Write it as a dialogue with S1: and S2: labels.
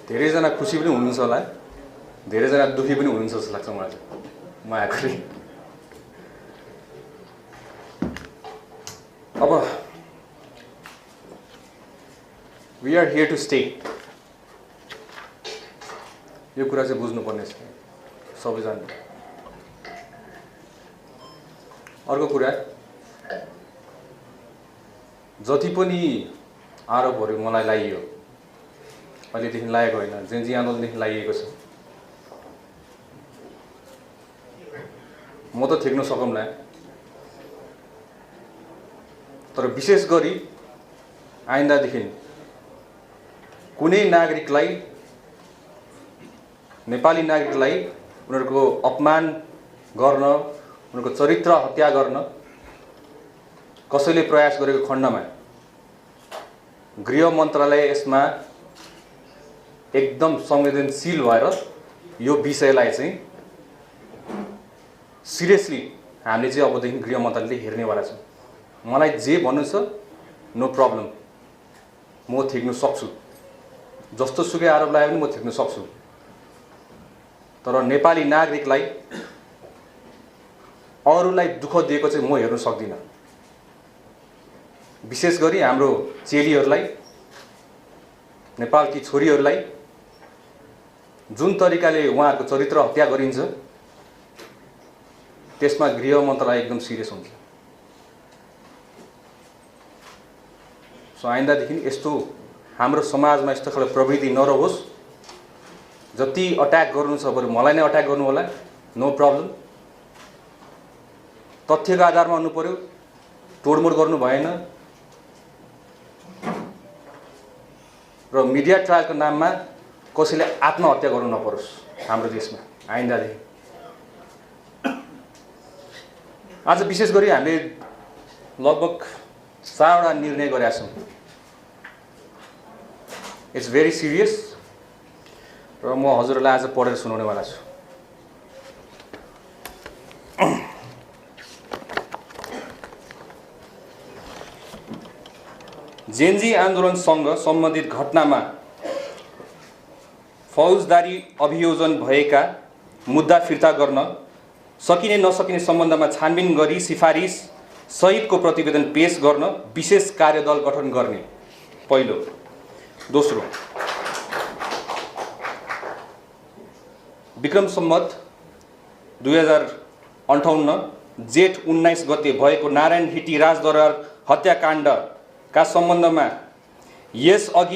S1: धेरैजना खुसी पनि हुनुहुन्छ होला, धेरैजना दुखी पनि हुनुहुन्छ जस्तो लाग्छ मलाई चाहिँ म आएकोले। अब we are here to stay, यो कुरा चाहिँ बुझ्नुपर्ने छ सबैजना। अर्को कुरा, जति पनि आरोपहरू मलाई लाइयो, अहिलेदेखि लागेको होइन, जेन्जी आन्दोलनदेखि लाइएको छ, म त ठेक्न सकौँला। तर विशेष गरी आइन्दादेखि कुनै नागरिकलाई, नेपाली नागरिकलाई उनीहरूको अपमान गर्न, उनीहरूको चरित्र हत्या गर्न कसैले प्रयास गरेको खण्डमा गृह मन्त्रालय यसमा एकदम संवेदनशील भएर यो विषयलाई चाहिँ सिरियसली हामीले चाहिँ अबदेखि गृह मन्त्रालयले हेर्नेवाला छौँ। मलाई जे भन्नु छ नो प्रब्लम, म थिक्न सक्छु, जस्तो सुकै आरोप लगाए पनि म थिक्न सक्छु। तर नेपाली नागरिकलाई, अरूलाई दुःख दिएको चाहिँ म हेर्न सक्दिनँ। विशेष गरी हाम्रो चेलीहरूलाई, नेपालकी छोरीहरूलाई जुन तरिकाले उहाँहरूको चरित्र हत्या गरिन्छ त्यसमा गृह मन्त्रालय एकदम सिरियस हुन्छ। सो आइन्दादेखि यस्तो हाम्रो समाजमा यस्तो खालको प्रवृत्ति नरहोस्। जति अट्याक गर्नु छ बरु मलाई नै अट्याक गर्नु होला, नो प्रब्लम। तथ्यको आधारमा हुनु पर्यो, तोडमोड गर्नु भएन। र मिडिया ट्रायलको नाममा कसैले आत्महत्या गर्नु नपरोस् हाम्रो देशमा आइन्दादेखि। आज विशेष गरी हामीले लगभग 4वटा निर्णय गरेका छौँ। इट्स भेरी सिरियस र म हजुरलाई आज पढेर सुनाउनेवाला छु। जेन्जी आन्दोलनसँग सम्बन्धित घटनामा फौजदारी अभियोजन भएका मुद्दा फिर्ता गर्न सकिने नसकिने सम्बन्धमा छानबिन गरी सिफारिस सहितको प्रतिवेदन पेश गर्न विशेष कार्यदल गठन गर्ने पहिलो। दोस्रो, विक्रम सम्वत 2058 जेठ 19 गते भएको नारायण हिटी राजदरबार हत्याकाण्डका सम्बन्धमा यस अघि